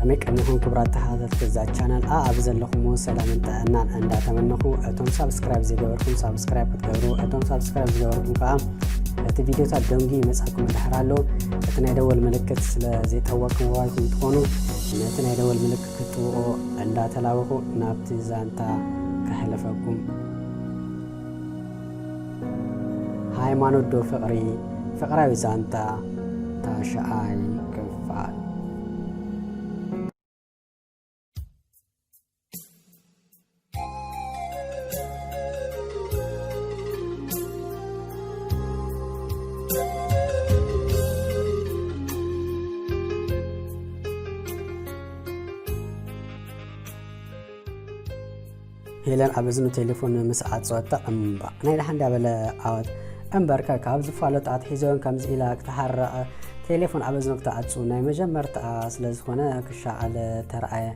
መቀኒኹም ክብራት ተኸታተልቲ እዛ ቻናል፣ ኣብ ዘለኹሞ ሰላምን ጥዕናን እንዳተመነኹ፣ እቶም ሳብስክራይብ ዘይገበርኩም ሳብስክራይብ ክትገብሩ፣ እቶም ሳብስክራይብ ዝገበርኩም ከዓ እቲ ቪዲዮታት ደንጊ ይመጻኩም እንድሕር ኣሎ፣ እቲ ናይ ደወል ምልክት ስለ ዘይጠወቅኩም ዋይኩም ትኾኑ፣ ነቲ ናይ ደወል ምልክት ክትጥውቑ እንዳተላበኹ ናብቲ ዛንታ ከሕልፈኩም። ሃይማኖት ዶ ፍቕሪ? ፍቕራዊ ዛንታ፣ ታሽዓይ ክፋል። ሄለን ኣብ እዝኑ ቴሌፎን ምስ ዓጸወታ፣ እምባ ናይ ደሓን እንዳበለ ዓወት። እምበርከ ካብ ዝፋለጡ ኣትሒዞን ከምዚ ኢላ ክትሓርቕ፣ ቴሌፎን ኣብ እዝኑ ክትዓጹ ናይ መጀመርታኣ ስለ ዝኾነ ክሻቐል ተረኣየ።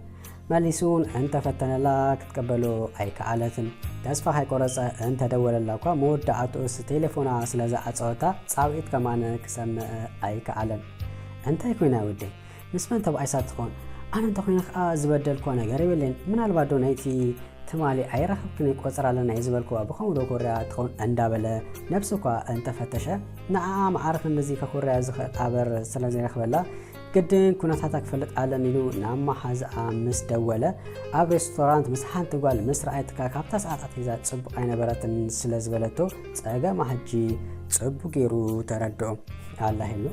መሊሱ እውን እንተፈተነላ ክትቀበሎ ኣይከኣለትን። ተስፋ ከይቆረጸ እንተደወለላ እኳ መወዳእትኡስ ቴሌፎና ስለ ዝዓጸወታ ጻውዒት ከማን ክሰምዕ ኣይከኣለን። እንታይ ኮይና ወደይ? ምስ መን ተባኢሳ ትኾን? ኣነ እንተኾይነ ከኣ ዝበደልኳ ነገር የብለይን። ምናልባት ዶ ናይቲ ትማሊ ኣይረኸብክን ቆጸራ ኣለና እየ ዝበልክዋ ብኸምኡ ዶ ኮርያ ትኸውን እንዳበለ ነብሱ እኳ እንተፈተሸ፣ ንዓኣ መዓረ ክንድዚ ከኮርያ ዝኽእል ኣበር ስለ ዘይረኽበላ፣ ግድን ኩነታታ ክፈልጥ ኣለኒ ኢሉ ናብ መሓዝኣ ምስ ደወለ፣ ኣብ ሬስቶራንት ምስ ሓንቲ ጓል ምስ ረኣየትካ ካብታ ሰዓት ኣትሒዛ ጽቡቕ ኣይነበረትን ስለ ዝበለቶ፣ ጸገማ ሕጂ ጽቡቕ ገይሩ ተረድኦ። ኣላ ሄሉ፣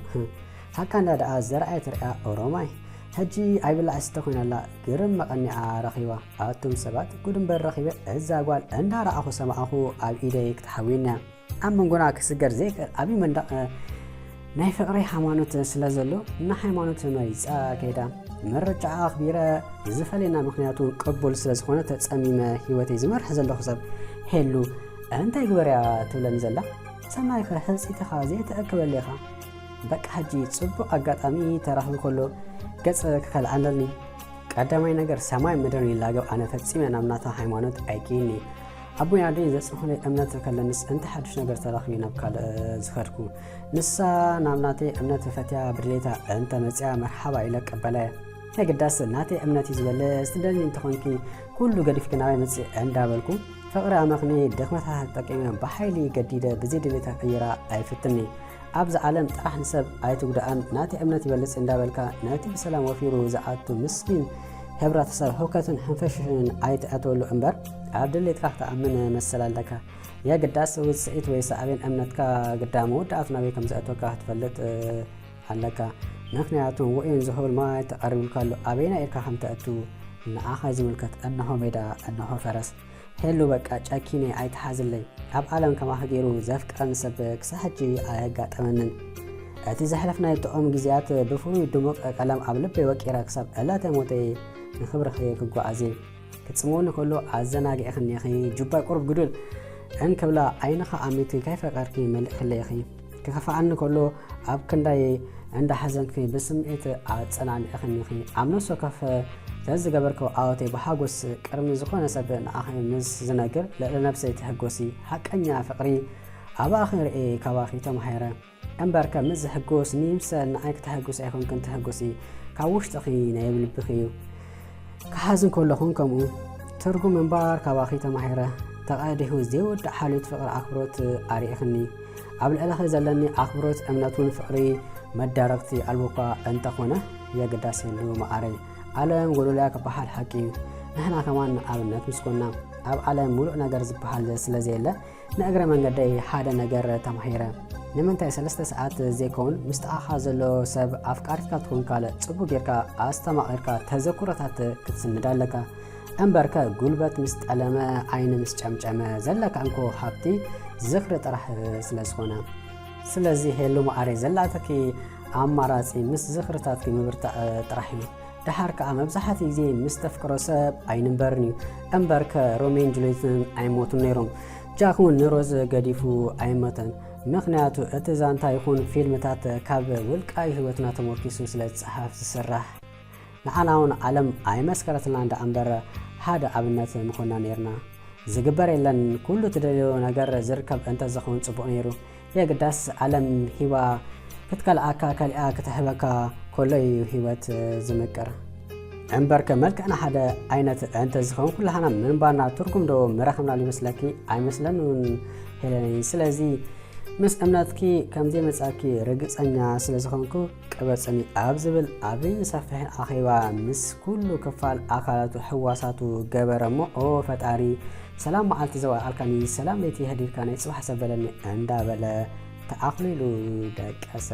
ሃካ እንዳ ደኣ ዘርኣየት ርኣ ኦሮማይ። ሕጂ ኣይብላዕ ስተ ኮይና ኣላ፣ ግርም መቐኒኣ ረኺባ። ኣቱም ሰባት፣ ጉድ እምበር ረኺበ እዛ ጓል እንዳረኣኹ ሰማዕኹ ኣብ ኢደይ ክትሓውየኒ እያ። ኣብ መንጎና ክስገር ዘይክእል ዓብዪ መንደቕ ናይ ፍቕሪ ሃይማኖት ስለ ዘሎ፣ ንሃይማኖት መሪጻ ከይዳ። ምርጫኣ ኣኽቢረ፣ ዝፈለየና ምኽንያት እውን ቅቡል ስለ ዝኾነ ተጸሚመ ህይወተይ ዝመርሕ ዘለኹ ሰብ ሄሉ እንታይ ግበር እያ ትብለኒ ዘላ? ሰማይከ ህጽኢትኻ ዘይትእክበሉ ኢኻ። በቃ ሕጂ ጽቡቕ ኣጋጣሚ ተራኺቡ ከሎ ገጽ ክኸልኣ ኣለኒ። ቀዳማይ ነገር ሰማይ ምድርን ይላገብ፣ ኣነ ፈጺመ ናብ ናታ ሃይማኖት ኣይክይኒ። ኣቦይ ኣደይ ዘጽንሑለይ እምነት ከለንስ እንታይ ሓድሽ ነገር ተራኺቡ ናብ ካልእ ዝኸድኩ? ንሳ ናብ ናተይ እምነት ፈትያ ብድሌታ እንተ መጽያ መርሓባ ኢለ ቀበለ። የግዳስ ናተይ እምነት እዩ ዝበልጽ፣ ትደልኒ እንተኾንኪ ኩሉ ገዲፍኪ ናባይ መጺ እንዳበልኩ ፍቕሪ ኣመኽኒ ድኽመታታ ተጠቂመ ብሓይሊ ገዲደ ብዘይ ድሌታ ክቕይራ ኣይፍትኒ። ኣብዚ ዓለም ጥራሕ ንሰብ ኣይትጉዳእን፣ ናተይ እምነት ይበልጽ እንዳበልካ ነቲ ብሰላም ወፊሩ ዝኣቱ ምስኪን ሕብረተሰብ ህውከትን ሕንፍሽፍሽን ኣይትእተወሉ እምበር ኣብ ድሌትካ ክትኣምን መሰል ኣለካ። የግዳስ ውጽኢት ወይ ሳዕቤን እምነትካ ግዳ መወዳእቱ ናበይ ከም ዘእተወካ ክትፈልጥ ኣለካ። ምኽንያቱ ውዑይን ዝሑል ማይ ተቐሪቡልካ ኣሎ። ኣበየናይ ኢድካ ከም ተእቱ ንዓኻ ዝምልከት። እንሆ ሜዳ፣ እንሆ ፈረስ። ሄሉ በቃ ጨኪነ ኣይትሓዝለይ። ኣብ ዓለም ከማኺ ገይሩ ዘፍቅረኒ ሰብ ክሳብ ሕጂ ኣየጋጠመንን። እቲ ዘሕለፍናዮ ጥዑም ግዜያት ብፍሉይ ድሙቕ ቀለም ኣብ ልበይ ወቂረ ክሳብ ዕለተ ሞተይ ንኽብርኺ ክጓዓዝ እየ። ክትጽምውኒ ከሎ ኣዘናጊዕኽኒ ኢኺ፣ ጁባይ ቁሩብ ግዱል እንክብላ ዓይንኻ ኣሚትኪ ከይፈቀርኪ መልእኽለይ ኢኺ። ክኸፍኣኒ ከሎ ኣብ ክንዳይ እንዳሓዘንኪ ብስምዒት ኣጸናኒዕኽኒ ኢኺ። ኣብ ነፍሲ ወከፍ ዘዝገበርክዎ ዓወተይ ብሓጎስ ቅድሚ ዝኾነ ሰብ ንዓኺ ምስ ዝነግር ልዕሊ ነብሰይ ትሕጎሲ። ሓቀኛ ፍቕሪ ኣባኺ ርእየ ካባኺ ተማሂረ። እምበርከ ምስ ዝሕጎስ ንይምሰል ንዓይ ክተሐጉስ ኣይኮንክን ትሕጉሲ ካብ ውሽጥኺ ናይ ልብኺ እዩ። ክሓዝን ከለኹን ከምኡ ትርጉም ምንባር ካባኺ ተማሂረ። ተቐዲሁ ዘይውዳእ ሓልዮት ፍቕሪ ኣኽብሮት ኣርኢኽኒ። ኣብ ልዕለኺ ዘለኒ ኣኽብሮት እምነት እውን ፍቕሪ መዳረግቲ ኣልቦ እኳ እንተኾነ የግዳስ የሉ መዓረይ። ዓለም ጎዶልያ ክበሃል ሓቂ እዩ። ንሕና ከማን ንኣብነት ምስ ኮና ኣብ ዓለም ሙሉእ ነገር ዝበሃል ስለ ዘየለ ንእግረ መንገደይ ሓደ ነገር ተማሂረ። ንምንታይ ሰለስተ ሰዓት ዘይከውን ምስጥቓኻ ዘሎ ሰብ ኣፍቃሪትካ ትኹን ካልእ ጽቡቕ ጌርካ ኣስተማቒርካ ተዘክሮታት ክትስንድ ኣለካ። እምበርከ ጉልበት ምስ ጠለመ ዓይኒ ምስ ጨምጨመ ዘለካ እንኮ ሃብቲ ዝኽሪ ጥራሕ ስለ ዝኾነ። ስለዚ ሄሉ መዓረይ ዘላትኪ ኣማራጺ ምስ ዝኽርታትኪ ምብርታዕ ጥራሕ እዩ። ደሓር ከኣ መብዛሕትኡ ግዜ ምስ ተፍቅሮ ሰብ ኣይንበርን እዩ። እምበርከ ሮሜን ጁልየትን ኣይሞቱን ነይሮም። ጃክ እውን ንሮዝ ገዲፉ ኣይሞተን። ምኽንያቱ እቲ ዛንታ ይኹን ፊልምታት ካብ ውልቃዊ ህይወትና ተሞርኪሱ ስለ ዝጸሓፍ ዝስራሕ። ንዓና እውን ዓለም ኣይመስከረትልና እንዳ እምበር ሓደ ኣብነት ምኾና ነይርና። ዝግበር የለን፣ ኩሉ ትደልዮ ነገር ዝርከብ እንተዝኸውን ጽቡቕ ነይሩ። የግዳስ ዓለም ሂባ ክትከልኣካ ከሊኣ ክትህበካ ከሎ እዩ ህይወት ዝምቅር። እምበርከ መልክዕና ሓደ ዓይነት እንተ ዝኸውን ኩላህና ምንባርና ትርጉም ዶ ምረኸብናሉ ይመስለኪ? ኣይመስለንን ሄለነይ። ስለዚ ምስ እምነትኪ ከም ዘይመጻኪ ርግጸኛ ስለ ዝኾንኩ ቅበጽኒ ኣብ ዝብል ዓብይን ሰፊሕን ኣኼባ ምስ ኩሉ ክፋል ኣካላቱ ሕዋሳቱ ገበረ እሞ፣ ኦ ፈጣሪ፣ ሰላም መዓልቲ ዘውዓልካኒ፣ ሰላም ለይቲ የህዲርካ፣ ናይ ጽባሕ ሰብ በለኒ እንዳበለ ተኣኽሊሉ ደቀሰ።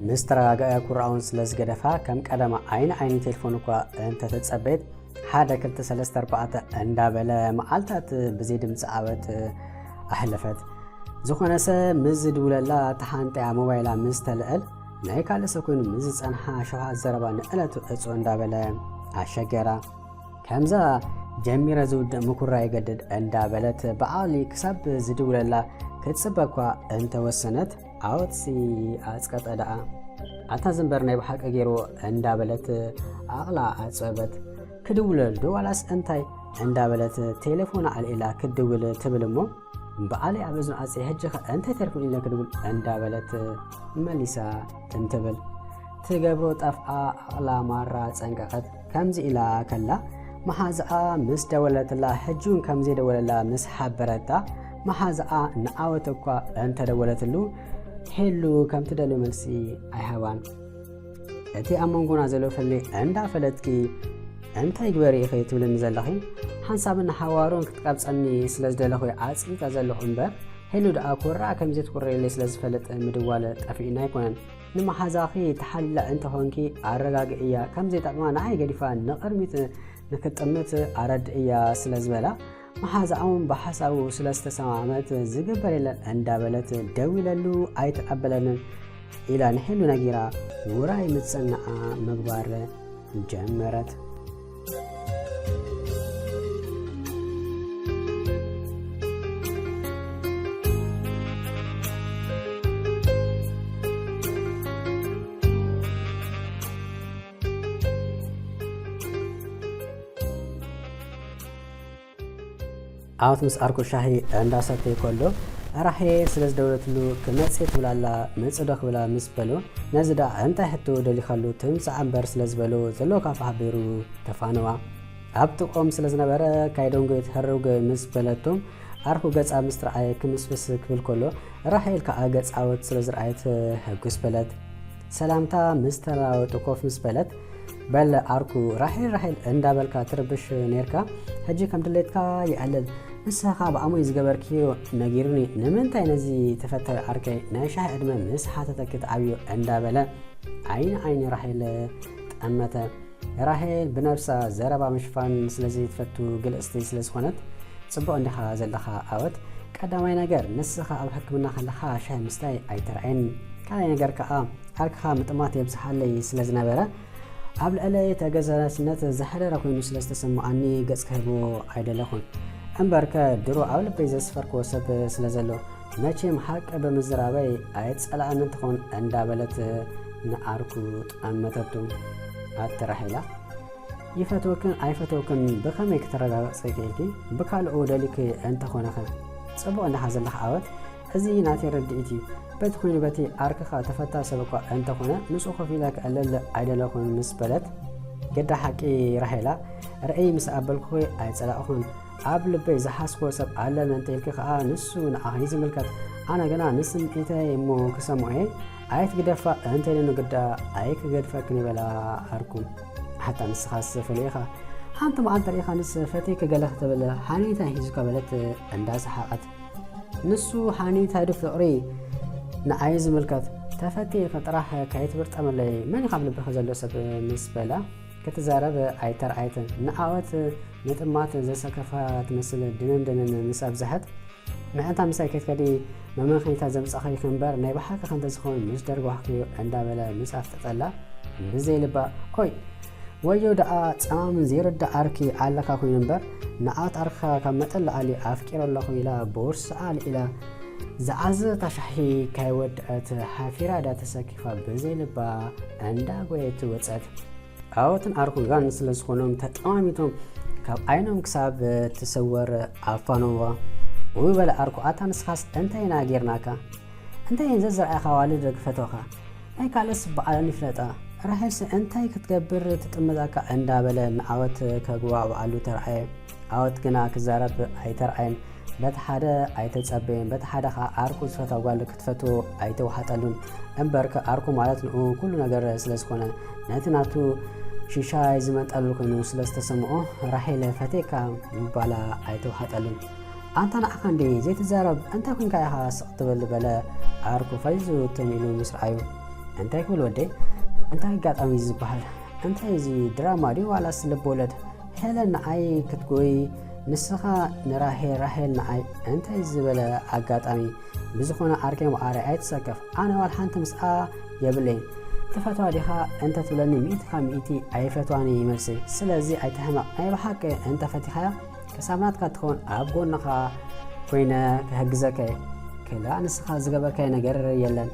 ምስ ተረጋግአ ኩራኡን ስለ ዝገደፋ፣ ከም ቀደማ ዓይኒ ዓይኒ ቴሌፎን እኳ እንተተጸበየት፣ ሓደ ክልተ ሰለስተ ኣርባዕተ እንዳበለ መዓልታት ብዘይ ድምፂ ዓወት ኣሕለፈት። ዝኾነ ሰብ ምስ ዝድውለላ ተሓንጢያ ሞባይላ ምስ ተልዕል፣ ናይ ካልእ ሰብ ኮይኑ ምስ ዝጸንሓ ሸውሃት ዘረባ ንዕለቱ ዕጹ እንዳበለ ኣሸገራ። ከምዛ ጀሚረ ዝውድእ ምኩራ ይገድድ እንዳበለት ብዓሊ ክሳብ ዝድውለላ ክትጽበ እኳ እንተወሰነት፣ ዓወትሲ ኣጽቀጠ ደኣ። ኣታ ዝንበር ናይ ብሓቂ ገይርዎ እንዳበለት ዓቕላ ኣጸበት። ክድውለሉ ዶ ዋላስ እንታይ እንዳበለት ቴሌፎን ኣልዒላ ክትድውል ትብል እሞ፣ በዓለይ ኣብ እዝኑ ኣጽየ፣ ሕጂ ኸ እንታይ ተርፉኒ ኢለ ክድውል እንዳበለት መሊሳ ትም ትብል። ትገብሮ ጠፍኣ፣ ዓቕላ ማራ ጸንቀቐት። ከምዚ ኢላ ከላ መሓዛኣ ምስ ደወለትላ፣ ሕጂ እውን ከም ዘይደወለላ ምስ ሓበረታ፣ መሓዛኣ ንዓወት እኳ እንተደወለትሉ፣ ሄሉ ከም ትደልዮ መልሲ ኣይሃባን። እቲ ኣብ መንጎና ዘሎ ፍልልይ እንዳፈለጥኪ፣ እንታይ ግበሪ ኢኺ ትብልኒ ዘለኺ? ሓንሳብን ሓዋሩን ክትቀብጸኒ ስለ ዝደለኹ እየ ኣጽቂጠ ዘለኹ እምበር፣ ሄሉ ደኣ ኩራዕ ከም ዘይትኩርየለይ ስለ ዝፈልጥ ምድዋል ጠፊእና ኣይኮነን። ንመሓዛኺ ተሓሊላ እንተኾንኪ ኣረጋግእያ፣ ከም ዘይጠቕማ ንዓይ ገዲፋ ንቕድሚት ንክጥምት ኣረድእያ ስለ ዝበላ፣ መሓዛኣ እውን ብሓሳቡ ስለ ዝተሰማመት፣ ዝግበር የለን እንዳበለት፣ ደዊለሉ ኣይተቐበለንን ኢላ ንሄሉ ነጊራ፣ ውራይ ምጽንዓ ምግባር ጀመረት። ዓወት ምስ ዓርኩ ሻሂ እንዳሰተየ ከሎ፣ ራሄል ስለ ዝደወለትሉ፣ ክመጽእ ትብል ኣላ፣ መጽእ ዶ ክብላ ምስ በሎ፣ ነዚ ደኣ እንታይ ሕቶ ደሊኻሉ፣ ትምጻእ እምበር ስለ ዝበሎ፣ ዘሎ ካብ ሓቢሩ ተፋነዋ። ኣብ ጥቕኦም ስለ ዝነበረ፣ ካይደንጎ ትህርግ ምስ በለቶም፣ ዓርኩ ገጻ ምስ ተረኣየ ክምስምስ ክብል ከሎ፣ ራሄል ከኣ ገጻ ዓወት ስለ ዝረኣየት ሕጉስ በለት። ሰላምታ ምስ ተለዋወጡ ኮፍ ምስ በለት፣ በል ዓርኩ፣ ራሄል ራሄል እንዳበልካ ትርብሽ ኔርካ፣ ሕጂ ከም ድሌትካ ይዕልል። ንስኻ ብኣሞይ ዝገበርክዮ ነጊሩኒ፣ ንምንታይ ነዚ ተፈታዊ ዓርከይ ናይ ሻሂ ዕድመ ምስ ሓተተኪ ትዓብዮ እንዳበለ ዓይኒ ዓይኒ ራሄል ጠመተ። ራሄል ብነብሳ ዘረባ ምሽፋን ስለ ዘይትፈቱ ግልጽቲ ስለ ዝኾነት፣ ጽቡቕ እንዲኻ ዘለኻ ዓወት። ቀዳማይ ነገር ንስኻ ኣብ ሕክምና ከለኻ ሻሂ ምስታይ ኣይተርኣየን። ካልኣይ ነገር ከኣ ዓርክኻ ምጥማት የብዝሓለይ ስለ ዝነበረ፣ ኣብ ልዕለይ ተገዛዝነት ዘሕደረ ኮይኑ ስለ ዝተሰማዓኒ ገጽ ክህቦ ኣይደለኹን። እምበርከ ድሮ ኣብ ልበይ ዘስፈርክዎ ሰብ ስለ ዘሎ፣ መቼም ሓቂ ብምዝራበይ ኣይጸላእንን ትኾን እንዳበለት ንዓርኩ ጠመተቱ። ኣቲ ራሄላ፣ ይፈትወክን ኣይፈትወክን ብኸመይ ክተረጋግጺ ክኢልኪ? ብካልኡ ደሊኪ እንተኾነኸ? ጽቡቕ እንዲኻ ዘለኺ ዓወት፣ እዚ ናተይ ርድኢት እዩ። በቲ ኮይኑ በቲ ዓርክኻ ተፈታዊ ሰብ እኳ እንተኾነ፣ ምስኡ ኮፍ ኢለ ክዕልል ኣይደለኹን ምስ በለት፣ ግዳ ሓቂ ራሄላ፣ ርእይ ምስ ኣበልኩኺ ኣይጸላእኹን። ኣብ ልበይ ዝሓዝክዎ ሰብ ኣለኒ እንተ ኢልኪ ከኣ፣ ንሱ ንዓኺ እዩ ዝምልከት። ኣነ ግና ንስምዒተይ እሞ ክሰምዖ እየ። ኣይትግደፋ እንተ ኢሉኒ ግዳ ኣይክገድፈክን ይበላ ዓርኩ። ኣታ ንስኻስ ፍሉይ ኢኻ። ሓንቲ መዓልቲ ርኢኻንስ ፈትየኪ ገለ ክትብል ሓኔታይ ሒዙካ በለት እንዳሰሓቐት። ንሱ ሓኔታይ ዶ ፍቕሪ ንዓይ ዝምልከት? ተፈትየ ኢልካ ጥራሕ ከይትብርጠመለይ። መን እዩ ካብ ልብኺ ዘሎ ሰብ ምስ በላ ክትዛረብ ኣይተርኣየትን። ንዓወት ምጥማት ዘሰከፋ ትመስል ድንን ድንን ምስ ኣብዝሐት፣ ምእንታ ምሳይ ከይትከዲ መመኽነይታ ዘምጻእኽዮ እምበር ናይ ብሓቂ ከምተዝኸውን ምስ ደርጓሕክዮ እንዳበለ ምስ ኣፍጠጠላ ብዘይ ልባ፣ ኦይ ወዮ ደኣ ጸማምን ዘይርዳእ ዓርኪ ኣለካ ኮይኑ እምበር፣ ንዓወት ዓርክኻ ካብ መጠን ልዓሊ ኣፍቂረ ኣለኹ ኢላ ቦርስኣ ኣልዒላ ዝኣዘዘታ ሻሂ ካይወድአት ሃፊራ ዳ ተሰኪፋ ብዘይ ልባ እንዳጎየት ወጸት። ኣወትን ኣርኩን ጋን ስለ ዝኾኖም ተጠማሚቶም ካብ ዓይኖም ክሳብ ትሰወር ኣፋነዋ። ውይ በለ ኣርኩ፣ ኣታ ንስኻስ እንታይ ኢና ጌርናካ? እንታይ እየን ዘዝረኣኻ ዋልድ ክፈትወኻ? ናይ ካልእስ በዓለን ይፍለጣ። ራሄልስ እንታይ ክትገብር ትጥምታካ? እንዳበለ ንኣወት ከግባብኣሉ ተራእየ። ኣወት ግና ክዛረብ ኣይተራእየን። በቲ ሓደ ኣይተጸበየን፣ በቲ ሓደ ኸኣ ኣርኩ ዝፈትዋ ጓል ክትፈትዎ ኣይተዋሓጠሉን። እምበርከ ኣርኩ ማለት ንኡ ኩሉ ነገር ስለ ዝኾነ፣ ነቲ ናቱ ሽሻይ ዝመንጠሉ ኮይኑ ስለ ዝተሰምዖ፣ ራሄል ፈቴካ ምባላ ኣይተዋሓጠሉን። ኣንታ ንዓኻ እንዴ ዘይትዛረብ እንታይ ኮንካ ኢኻ ስቕ ትብል? በለ ኣርኩ ፈዚዙ ትም ኢሉ ምስ ረኣዩ። እንታይ ክብል ወደይ? እንታይ ኣጋጣሚ እዩ ዝበሃል? እንታይ እዚ ድራማ ድዩ ዋላስ ልብ ወለድ? ሄለን ንዓይ ክትጎይ ንስኻ ንራሄል፣ ራሄል ንዓይ። እንታይ ዝበለ ኣጋጣሚ? ብዝኾነ ዓርከይ መዓረይ ኣይትሰከፍ። ኣነ ዋላ ሓንቲ ምስኣ የብለይን። ትፈትዋ ዲኻ እንተ ትብለኒ ሚእቲ ካብ ሚእቲ ኣይፈትዋን እዩ መልሰይ። ስለዚ ኣይትሕመቕ። ናይ ብሓቂ እንተ ፈቲኻያ ክሳብ ናትካ ትኸውን ኣብ ጎንኻ ኮይነ ክሕግዘካ እየ። ክላ ንስኻ ዝገበርካዮ ነገር የለን።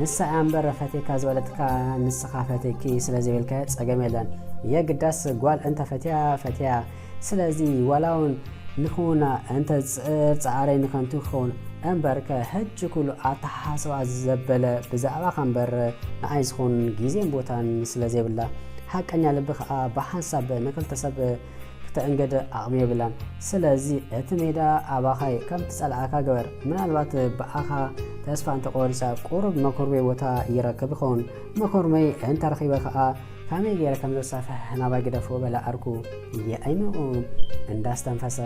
ንሳ እያ እምበር ፈቴካ ዝበለትካ፣ ንስኻ ፈቴኪ ስለ ዘይበልካዮ ጸገም የለን። የግዳስ ጓል እንተ ፈትያ ፈትያ። ስለዚ ዋላ እውን ንኽውና እንተ ጽዕር ጸዓረይ ንኸንቱ ክኸውን እምበርከ ሕጂ ኩሉ ኣተሓሳስባ ዘበለ ብዛዕባኻ እምበር ንዓይ ዝኸውን ግዜን ቦታን ስለ ዘይብላ፣ ሓቀኛ ልቢ ኸኣ ብሓንሳብ ንክልተ ሰብ ክተእንግድ ዓቕሚ የብላን። ስለዚ እቲ ሜዳ ኣባኻ እዩ። ከም ትጸልኣካ ግበር። ምናልባት ብኣኻ ተስፋ እንተቆሪጻ ቁሩብ መኮርመይ ቦታ ይረክብ ይኸውን። መኮርመይ እንተረኺበ ኸኣ ከመይ ገይረ ከም ዘሳፍሕ ናባይ ግደፎ በለ ኣርኩ የዕሚቑ እንዳስተንፈሰ።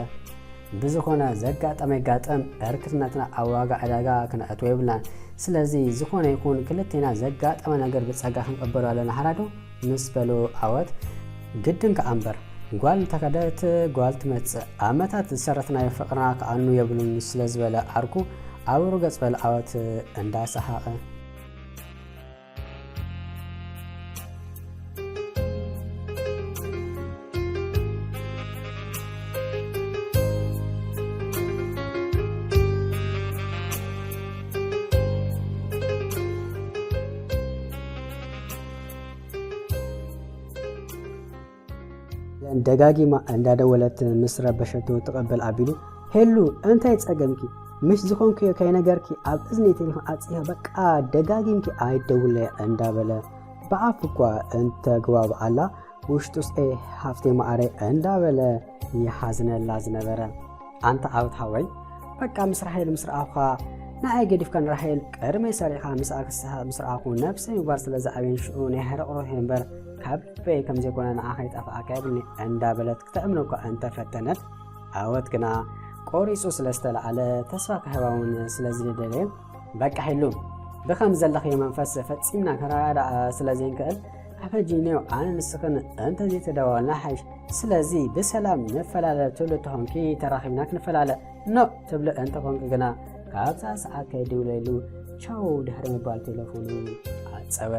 ብዝኾነ ዘጋጠመ ይጋጠም፣ ዕርክነትና ኣብ ዋጋ ዕዳጋ ክነእትዎ የብልናን። ስለዚ ዝኾነ ይኹን ክልቴና ዘጋጠመ ነገር ብጸጋ ክንቅበሎ ኣለና ሓራዶ ምስ በሉ ኣወት፣ ግድን ከኣ እምበር ጓል እንተኸደት ጓል ትመጽእ፣ ኣመታት ዝሰረትናዮ ፍቕርና ክኣኑ የብሉን ስለ ዝበለ ኣርኩ ኣብ ርገጽ በለ ኣወት እንዳሰሓቐ። ደጋጊማ እንዳደወለት ምስ ረበሸቶ ትቕበል ኣቢሉ፣ ሄሉ እንታይ ጸገምኪ? ምሽ ዝኾንክዮ ከይነገርኪ ኣብ እዝኒ ቴሌፎን ኣጽያ በቃ ደጋጊምኪ ኣይደውለ እንዳበለ ብኣፍ እኳ እንተግባብ ኣላ ውሽጡስ ኤ ሃፍቴ ማዕረ እንዳበለ ይሓዝነላ ዝነበረ። ኣንታ ኣወት ሓወይ በቃ ምስ ራሄል ምስ ረኣኹኻ ንዓይ ገዲፍካ ንራሄል ቅድመይ ሰሪዕኻ ምስኣ ክስሓቕ ምስ ረኣኹ ነብሰይ ምግባር ስለ ዝኣበየን ሽዑ ናይ ሕርቕሩሕ እምበር ካብ ልበይ ከም ዘይኮነ ንዓኻ ይጠፍኣካ የብልኒ እንዳበለት ክተእምኖ እኳ እንተፈተነት ኣወት ግና ቆሪጹ ስለ ዝተለዓለ ተስፋ ክህባ እውን ስለ ዝደለየ በቃ ሄሉ ብኸም ዘለኽዮ መንፈስ ፈጺምና ከረዳድኣ ስለ ዘይንክእል ካብ ሕጂ ንየው ኣነ ንስኽን እንተዘይተደዋወልና ሓይሽ ስለዚ ብሰላም ንፈላለ ትብሊ እንተኾንኪ ተራኺብና ክንፈላለ ኖእ ትብሊ እንተኾንኪ ግና ካብዛ ሰዓት ከይድውለሉ ቻው ድሕሪ ምባል ቴለፎኑ ዓጸወ።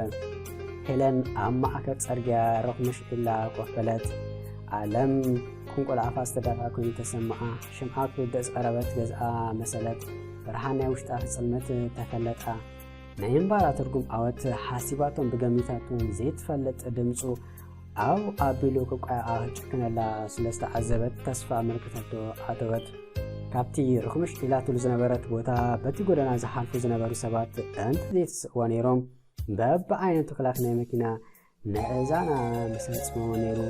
ሄለን ኣብ ማእከል ጸርግያ ረኹምሽ ኢላ ኮፍ በለት። ኣለም ክንቆልዓ ኣፋ ዝተዳፍኣ ኮይኑ ተሰምዓ። ሽምዓ ክትውድእ ዝቐረበት ገዝኣ መሰለት። ብርሃን ናይ ውሽጣ ክጽልምት ተፈለጣ። ናይ እምባራ ትርጉም ኣወት ሓሲባቶን ብገሚታቶን ዘይትፈልጥ ድምጹ ዓው ኣቢሉ ክቋያኣ ክጭክነላ ስለ ዝተዓዘበት ተስፋ ኣመልክተቶ ኣተወት። ካብቲ ርኹምሽ ኢላትሉ ዝነበረት ቦታ በቲ ጎደና ዝሓልፉ ዝነበሩ ሰባት እንተዘይተስእዋ ነይሮም በብዓይነቱ ክላክ ናይ መኪና ንእዛና ምስ ኣጽመዎ ነይሩ።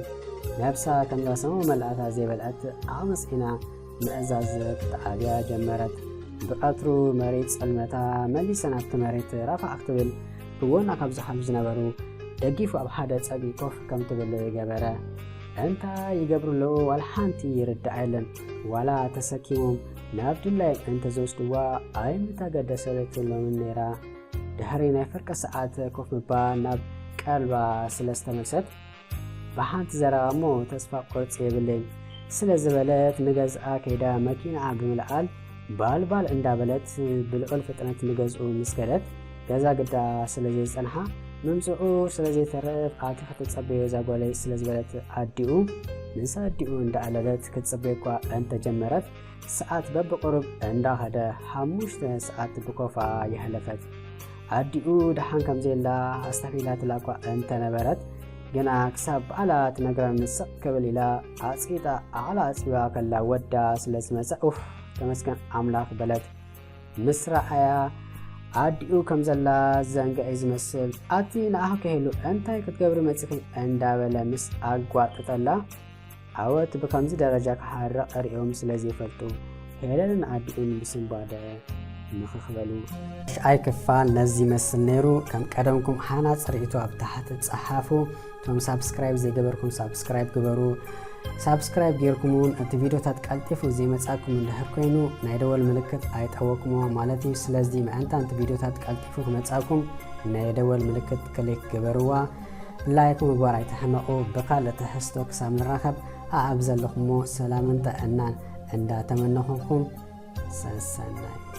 ነብሳ ከምዛ ሰሙን መላእታ ዘይበልዐት ዓቕሚ ስኢና ምእዛዝ ክትዓብያ ጀመረት። ብቐትሩ መሬት ጸልመታ መሊሳ ናብቲ መሬት ራፋዕ ክትብል ብጎና ካብ ዝሓልፉ ዝነበሩ ደጊፉ ኣብ ሓደ ጸግዒ ኮፍ ከም ትብል ገበረ። እንታይ ይገብሩ ኣለዉ ዋላ ሓንቲ ይርዳእ የለን። ዋላ ተሰኪሞም ናብ ድላዮም እንተዝወስድዋ ኣይምተገደሰትሎምን ነይራ። ድሕሪ ናይ ፍርቂ ሰዓት ኮፍ ምባል ናብ ቀልባ ስለ ዝተመልሰት ብሓንቲ ዘረባ እሞ ተስፋ ቁርጺ የብለይን ስለ ዝበለት ንገዝኣ ከይዳ መኪናኣ ብምልዓል ባልባል እንዳበለት ብልዑል ፍጥነት ንገዝኡ ምስ ከደት ገዛ ግዳ ስለ ዘይጸንሓ ምምፅኡ ስለ ዘይተረፍ ኣቲ ክትፀበዮ እዛ ጓለይ ስለ ዝበለት ኣዲኡ ምስ ኣዲኡ እንዳኣለለት ክትፅበዮ እኳ እንተጀመረት ሰዓት በብቁሩብ እንዳኸደ ሓሙሽተ ሰዓት ብኮፋ የሕለፈት። ኣዲኡ ደሓን ከም ዘየላ ኣስታፊላትላ እኳ እንተነበረት ግና ክሳብ ባዕላ ትነግረን ስቕ ክብል ኢላ ኣፅቂጣ ኣዕላ ኣፅቢባ ከላ ወዳ ስለ ዝመፀ ኡፍ ተመስገን ኣምላኽ በለት። ምስ ረኣያ ኣዲኡ ከም ዘላ ዘንግዐ ዝመስል ኣቲ ንኣኽ ከሄሉ እንታይ ክትገብሪ መፂኺ እንዳበለ ምስ ኣጓጠጠላ ኣወት ብከምዚ ደረጃ ክሓርቕ ሪኦም ስለ ዘይፈልጡ ሄለንን ኣዲኡን ብስንባደ ምኽኽ በሉ። ሽኣይ ክፋል ነዚ ይመስል ነይሩ። ከም ቀደምኩም ሃናፂ ርእይቶ ኣብ ታሕቲ ፀሓፉ። እቶም ሳብስክራይብ ዘይገበርኩም ሳብስክራይብ ግበሩ። ሳብስክራይብ ጌርኩም እውን እቲ ቪዲዮታት ቀልጢፉ ዘይመጻኩም እንድሕር ኮይኑ ናይ ደወል ምልክት ኣይጠወቅሞ ማለት እዩ። ስለዚ ምእንታን እቲ ቪዲዮታት ቀልጢፉ ክመጻኩም ናይ ደወል ምልክት ክሊክ ግበርዋ። ላይክ ምግባር ኣይትሕመቑ። ብካልእ ትሕዝቶ ክሳብ ንራኸብ ኣኣብ ዘለኹሞ ሰላምን ጥዕናን እንዳተመነኹኹም ሰሰናይ።